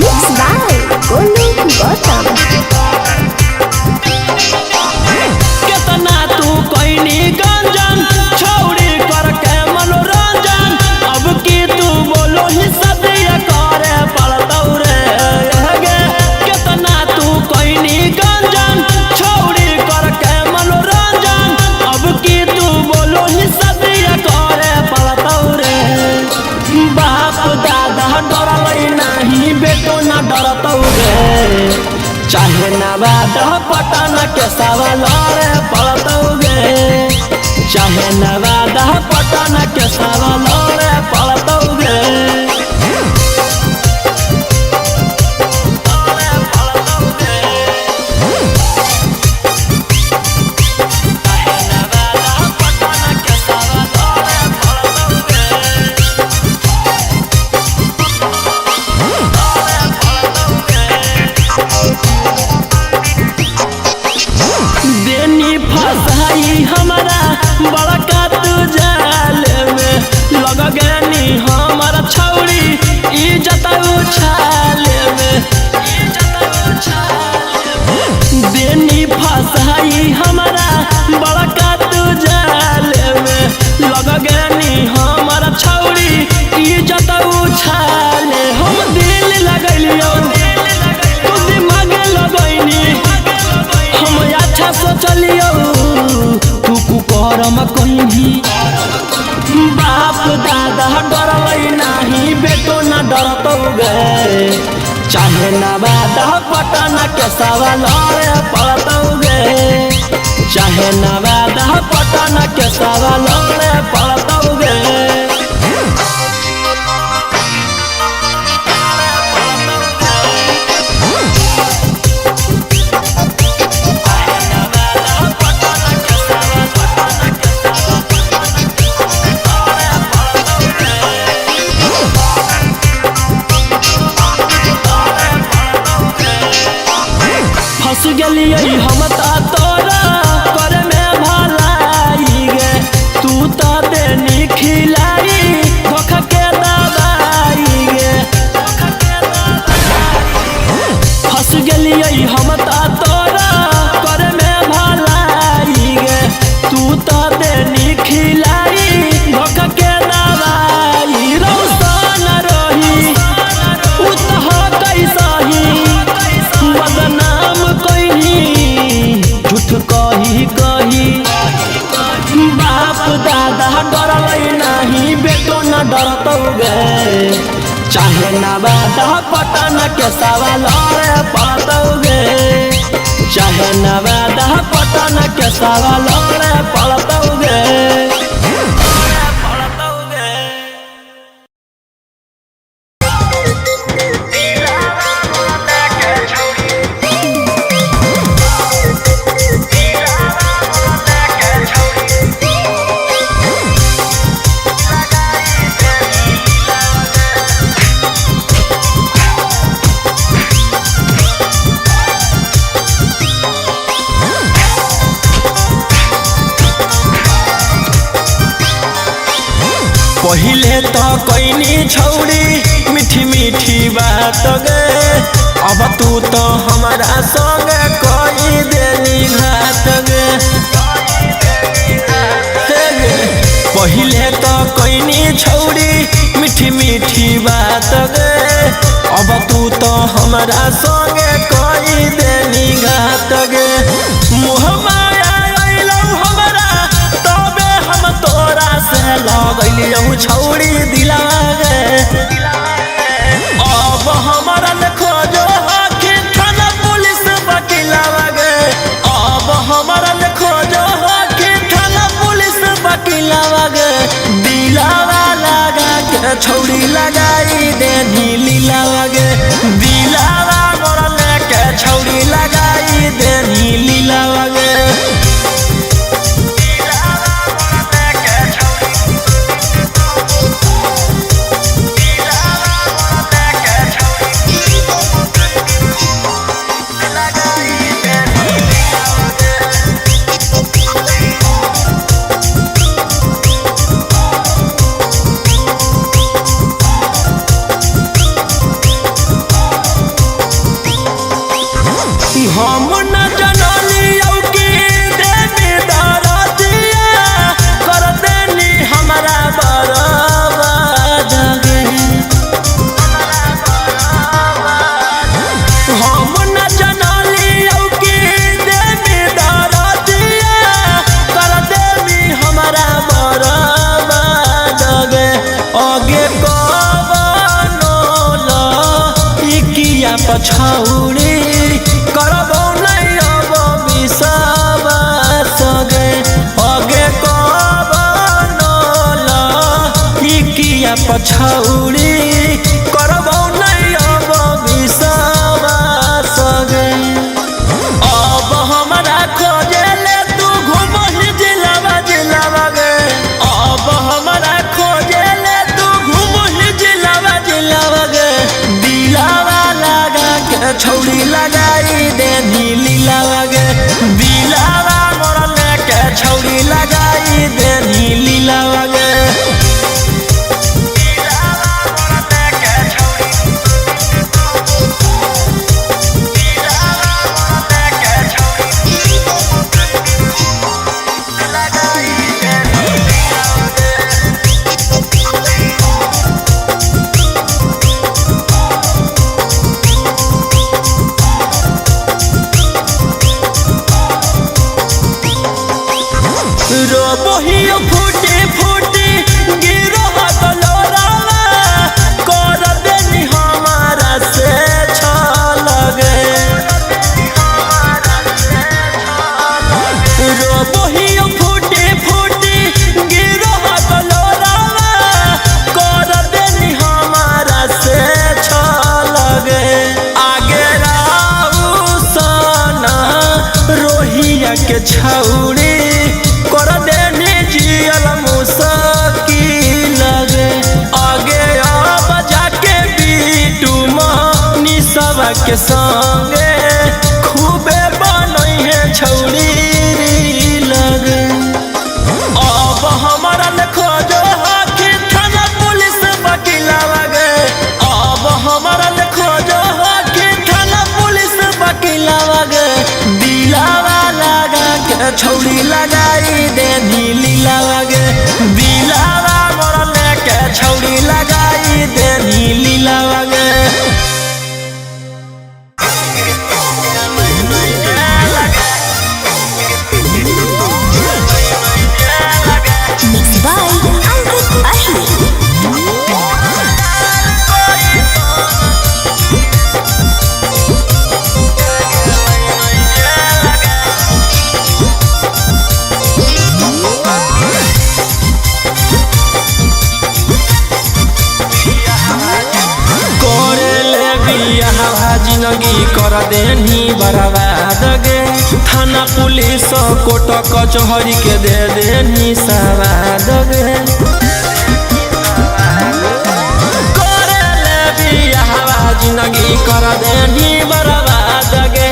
Mix by Golu Gautam. केतना तू कोइनी गंजन छौड़ी करके मनोरंजन। अब की तू बोलो ही सदिया करे पड़तौ रे गे। केतना तू कोइनी गंजन छौड़ी करके मनोरंजन। अब की तू बोलो ही सदिया करे पड़तौ रे। बाप दादा डरलै नाही बेटो ना डरतौ गे। चाहे नवादा पटन के सवाल रे पड़तौ गे। चाहे नवादा पटन के सवाल रे पड़तौ गे। देनी फसाई हमारा बड़का तू जाल में लग गनी हमारा छौड़ी इज्जत उछाल में। देनी फसाई हमारा बड़का तू जाल में लग गनी हमारा छौड़ी इज्जत उछाल। हम दिल लगलियो तू दिमाग लगैनी। हम अच्छा सोचलियो तू कुकर्म कहीं। बाप दादा डरलै नाही बेटो ना डरतौ गे। चाहे नवादा पटन के सवाल रे पड़तौ गे। चाहे नवादा पटन के सवाल रे पड़तौ गे। फंस गेलियै हम त तोरा करे में भलाई गे। तू त देनी खिलाई धोखा के दवाई गे। फंस गेलियै हम त तोरा करे में भलाई गे। तू त देनी खिलाई धोखा के दवाई। रौशन रही उ त कैसही बदनाम कहीं झूठ कही कही। बाप दादा डरलै नाही बेटो ना डरतौ गे। चाहे नवादा पटन के सवाल रे पड़तौ गे। चाहे नवादा पटन के सवाल रे पड़तौ गे। पहिले त कैनी छौड़ी मीठी मीठी बात गे। अब तू त हमारा संग कई देनी घात गे। पहिले त कैनी छौड़ी मीठी मीठी बात गे। अब तू त हमारा संग कई देनी घात गे। मोह माया अइलौ हमरा तबे हम तोरा से लगलियौ छौड़ी दिला गे। अब हमरा न खोजो हखिन थाना पुलिस वकीलवा गे। अब हमरा न खोजो हखिन थाना पुलिस वकीलवा गे। दिलावा लगा के छौड़ी लगाई देनी लीलावा गे। दिलावा मोरा लेके छौड़ी लगाई देनी लीलावा गे। दिलावा मोरा लेके छौड़ी। हम न जनली औकी देवी दरदिया कर देनी हमरा बर्बाद गे। हम न जनली औकी देवी दरदिया कर देनी हमरा बर्बाद गे। आगे कवनो लइकिया पछौड़ी करबो नै अब विश्वास गे। आगे कवनो लइकिया पछौड़ी करबो नै अब विश्वास गे। अब हमरा खोजेले तू घुमही जिलावा जिलावा गे। अब हमरा खोजेले तू घुमही जिलावा जिलावा गे। दिलावा लगा के छौड़ी लगाई दे नीलीलावा गे। दिलावा मोरा लेके छौड़ी लगाई दे नीलीलावा गे। दिलावा मोरा लेके छौड़ी, दिलावा मोरा लेके छौड़ी लगाई दे नीलीलावा गे। रोबोहियो फूटी फूटी गिरो हतलोरावा कर देनी हमारा से छल गे। रोबोहियो फूटी फूटी गिरो हतलोरावा कर देनी हमारा से छल गे। आगे राउसना रोहिया के छौड़ी कर देनी जियल मुश्किल गे। आगे अब जाके बीटू मनीषवा के संगे खूबे बनई है छौड़ी लगे। अब हमरा न खोजो हकी थाना पुलिस वकीलवा गे। अब हमरा न खोजो हकी थाना पुलिस वकीलवा गे। दिलावा लगा के छौड़ी लगाई दे नीलीलावा गे। दिलावा मोरा लेके छौड़ी लगाई दे नीलीलावा गे। Mixed by Ankit Ahir. करे ले बियाह जिंदगी कर देनी बर्बाद गे। थाना पुलिस कोर्ट कचहरी के दे देनी सवाद गे। करे ले बियाह जिंदगी कर देनी बर्बाद गे।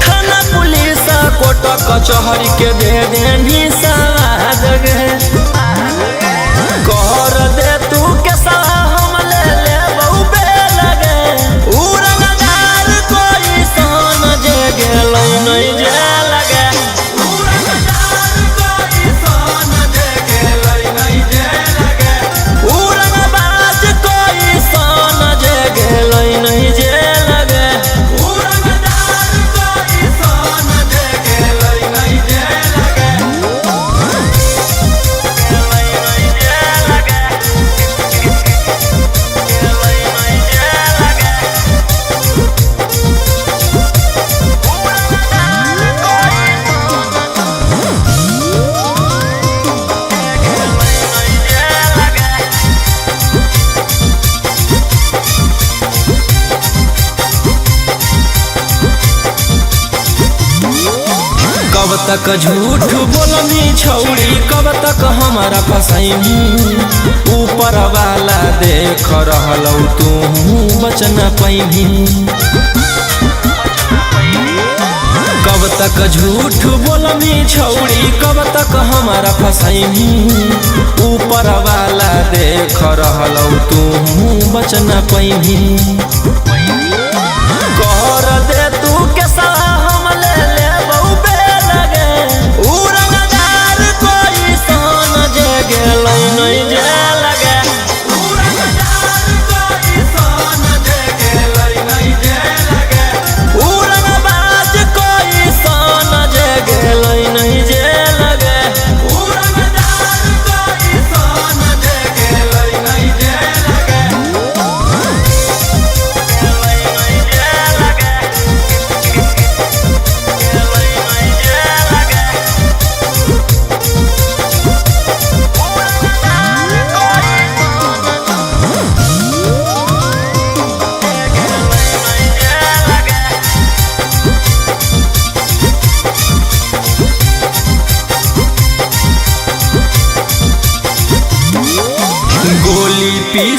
थाना पुलिस कोर्ट कचहरी के दे देनी सवाद गे। कर दे तू के हम ले ले बहु बे लगे। उ रंगदार कोई सन जे गेलै नै जे लगे। उ रंगदार कोई सन जे गेलै नै जे लगे। उ रंगबाज कोई सन जे गेलै नै जे लगे। उ रंगदार कोई सन जे गेलै नै जे लगे। कब तक झूठ बोलनी छौड़ी कब तक हमारा फसैनी। ऊपर वाला देख रहलौ तू बचन पैनी। कब तक झूठ बोलनी छौड़ी कब तक हमारा फसैनी। ऊपर वाला देख रहलौ तू बचन पैनी। कर दे तू के हम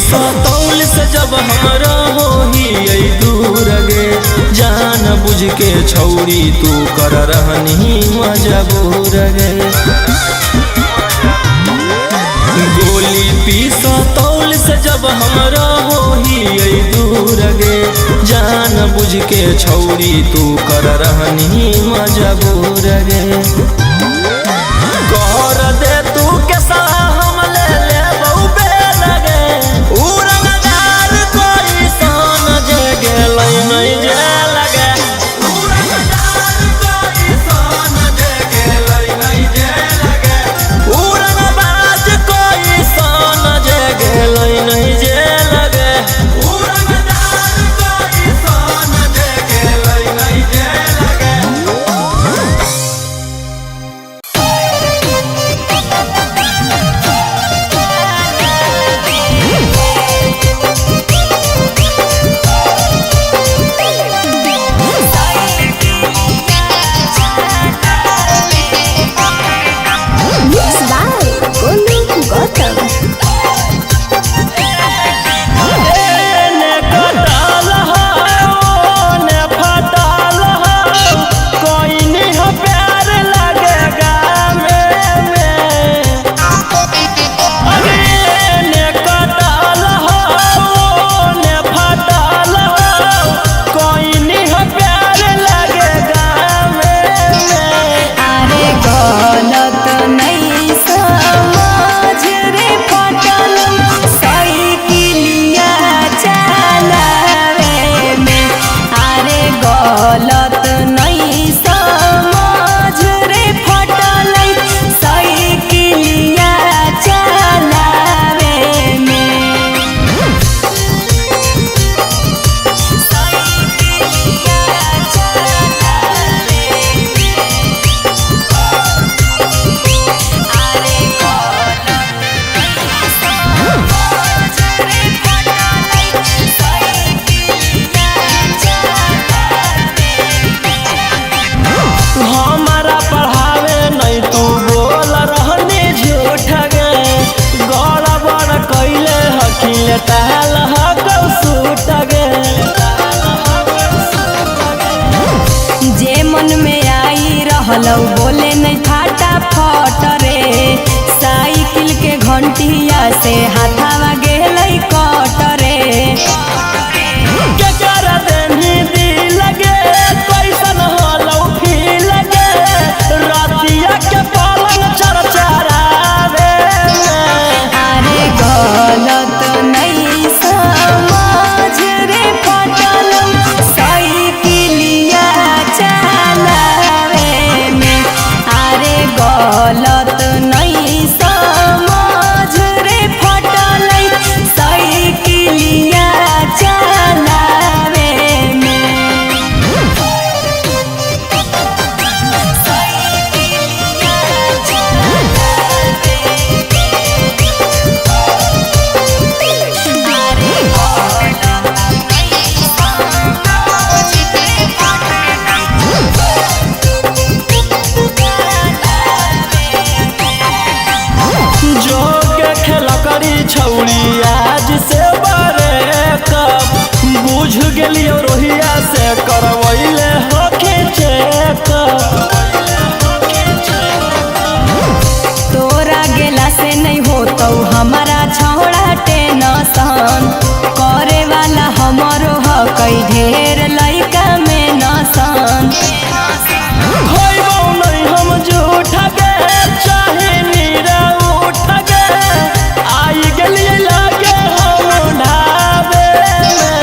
पीसा तौल से जब हमरा होही ऐ दूर गे, जान बुझ के छौरी तू कर रहनी मजबूर गे। गोली पीसा तौल से जब हमरा होही ऐ दूर गे, जान बुझ के छौरी तू कर रहनी मजबूर गे। कर दे तू के सा हम ले लेबौ बेलगे, उ रंगदार कोई सान जे गेलै नै जे लगे। उ रंगदार कोई सान जे गेलै नै जे लगे। उ रंगबाज कोई सान जे गेलै नै जे लगे। उ रंगदार कोई सान जे गेलै नै जे लगे। Mixed by Golu Gautam. एने कटाल हौ, ओने फटाल हौ, कोई नहीं हो प्यार लगेगा में। अरे एने कटाल हौ, ओने फटाल हौ, कोई नहीं हो प्यार लगेगा में। अरे गलत नहीं समझ रे फटल साइकिलिया चलावे में। अरे गलत नहीं समझ रे फटल साइकिलिया चलावे में। साइकिलिया चलावे में। अरे गलत नहीं समझ रे फटल साइकिलिया चलावे में। हमारा पढ़ावे नहीं तू बोल रहनी झूठ गे, गड़बड़ कैले हकिल ताल हकौ सूट गे। जे मन में आई रहलौ बोले नहीं फाटा फट रे, साइकिल के घंटिया से हाथावा गेलै कट रे। के कर देनी दिल गे, कैसन होलौ फील गे, रातिया के पलंग चरचरावे में। अरे गलत नहीं समझ रे फटल साइकिलिया चलावे में। अरे गलत नहीं समझ रे फटल साइकिलिया चलावे में। साइकिलिया चलावे अरे गलत नहीं समझ रे जो के खेला करी छौरी आज से बड़े कब, बुझ गेलियो रोहिया से करवैले होके चेकअप। तोरा गेला से नहीं होतौ हमारा छौड़ा टेंशन, करे वाला हमरो हकै ढेर लइका में नसन। खैबौ नहीं हम झूठ गे, चाहे नीरा उठ गे, आई गेलियै लागे हम ढाबे में।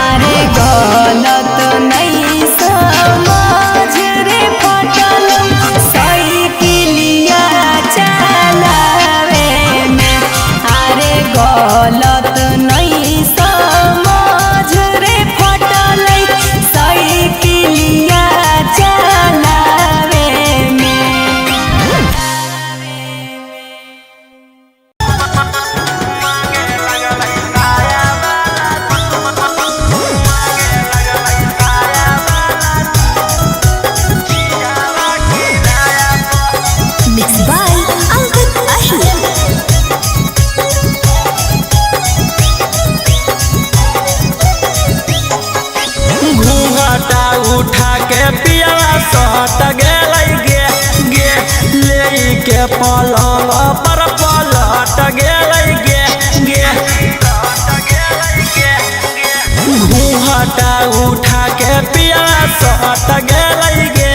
अरे गलत नहीं समझ रे फटल साइकिलिया चलावे में। अरे गलत नहीं समझ रे फटल पियावा सट गेलै गे गे, ले के पलंग पर पलट गेलै गे गे। घूंघटा उठा के पियावा सट गेलै गे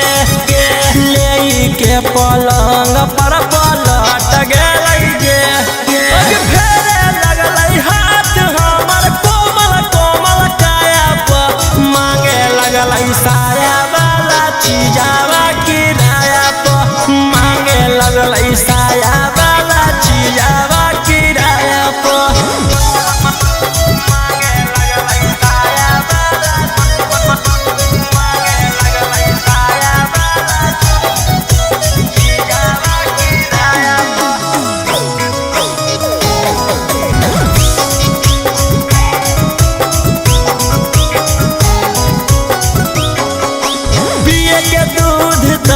गे, ले के पलंग पर पलट गेलै गे गे। फेरे लगलै हाथ हमर कोमल कोमल काया पर, मांगे लगलै साया वाला चीजावा किराया पर, मांगे लगलै साया वाला चीजावा किराया पर। मांगे लगलै साया वाला, मांगे लगलै साया वाला चीजावा किराया पर। पिए के दूध त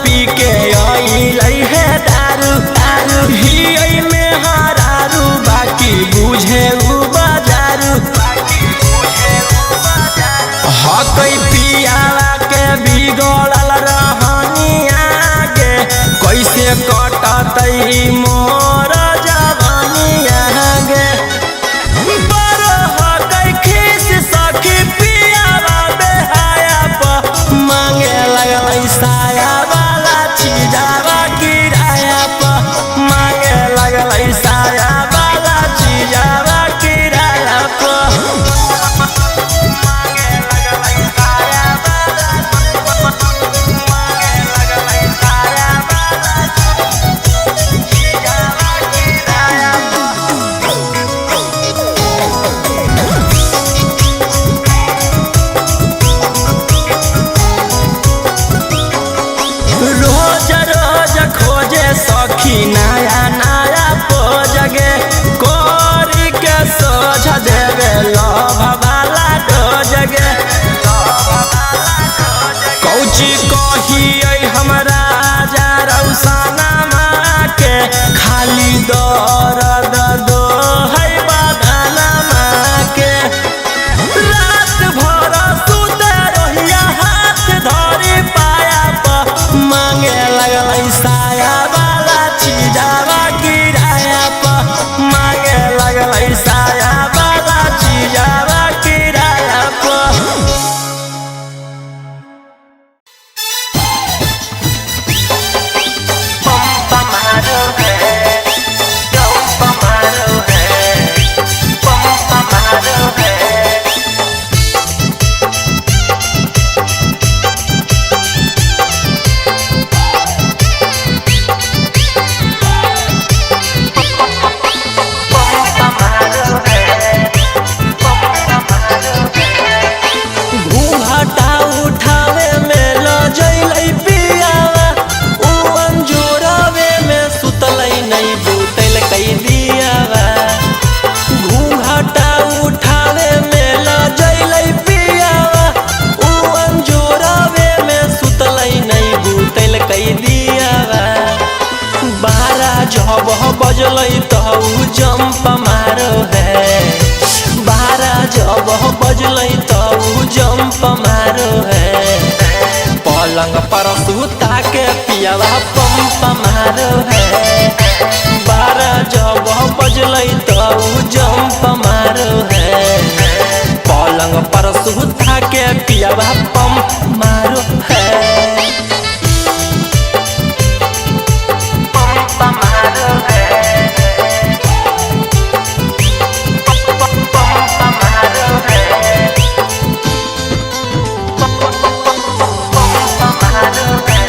पी के अइलै हे दारू दारू, हियै में हरारू बाकी बुझे उ बाजारू। हकै पियावा के बिगड़ल रहनिया गे, कैसे कटतै मोर जवानिया गे। सखी पियावा बेहाया पर, मांगे लगलै साया वाला चीजावा किराया पर, मांगे लगलै साया वाला चीजावा किराया पर। मांगे लगलै साया वाला, मांगे लगलै साया वाला चीजावा किराया पर। रोज रोज खोजे सखी नया नया पोजगे, कोरी के सोझ देवे लोभ वाला डोजगे। कौची कहियै हमरा राजा रौसाना माँ के, खाली दर्द दो है बदाना माँ के। रात भर सुते रहिया हाथ धरी पाया पर, मांगे लगलै साया वाला चीजावा किराया पर, मांगे लगलै साया वाला चीजावा किराया पर। पंप मारो है, पंप मारो है, पंप मारो है। पंप मारो है, पंप मारो है। घूंघटा उठावे में लजैलै पियावा, उ अंजोरवे में सुतलै नै बुतैल कै दियावा। घूंघटा उठावे में लजैलै पियावा, उ अंजोरवे में सुतलै नै बुतैल कै दियावा। 12 जब बजलै त उ जंप मारो है, 12 जब बजलै त उ जंप मारो है। पलंग पर सुता के पियावा पंप मारो है, 12 जब बजलै त उ जंप मारो है। पलंग पर सुता के पियावा पंप मारो है। पंप मारो है, पंप मारो है, पंप मारो है।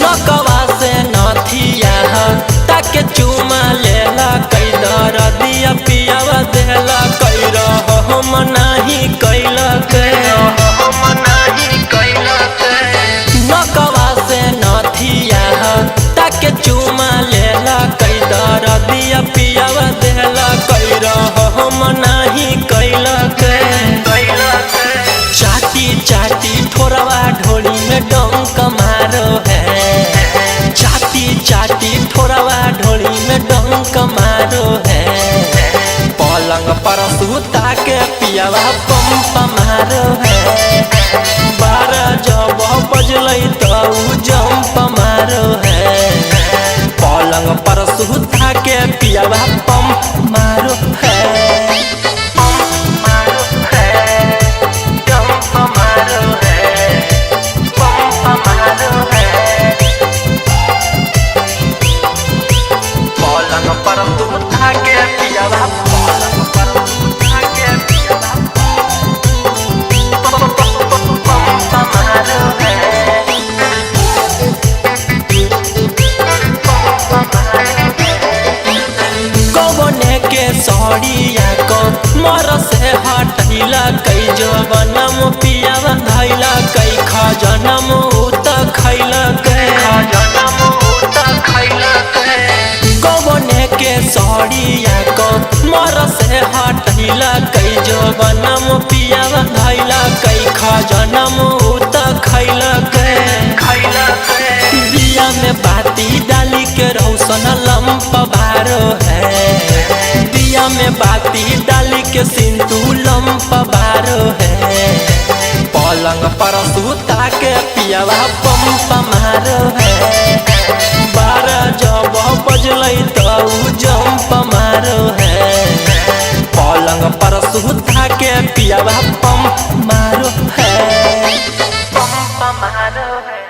नकवा से नथिया ताके चुमा लेला, कै दरदिया पियावा देला, कै रह हम नाही कैलक। हम नाही कैलक। नकवा से नथिया ताके चुमा लेला, कै दरदिया पियावा देला, कै रह हम नाही कैलक। कैलक। चाटी चाटी ठोरवा ढोली में डंक मारो है, चाटी पियावा पंप मारो है। 12 जब बजलै त उ जंप मारो है। पलंग पर सुता के पियावा पंप मारो है। मारो है, जंप मारो है, पंप मारो है। पलंग पर सुता के पियावा, पलंग पर सुता के पियावा, पंप मारो है, पंप मारो है। कौने के सड़िया को मर से हटैला कई जवनम पियावा धैला कई खजनम उत खैला के। खजनम उत खैलक कौने के सड़िया को मर से हटैला कई जवनम पियावा धैला कई खजनम उत खैला के। खैलक दिया में बाती डाली के रौशन लंप बारो है। दिया में बाती डाली के सिंदू लंप बारो है। पलंग पर सुता के पियावा पंप मारो है। 12 जब बजलै त उ जंप मारो है। पलंग पर सुता के पियावा पंप मारो है। पंप मारो है।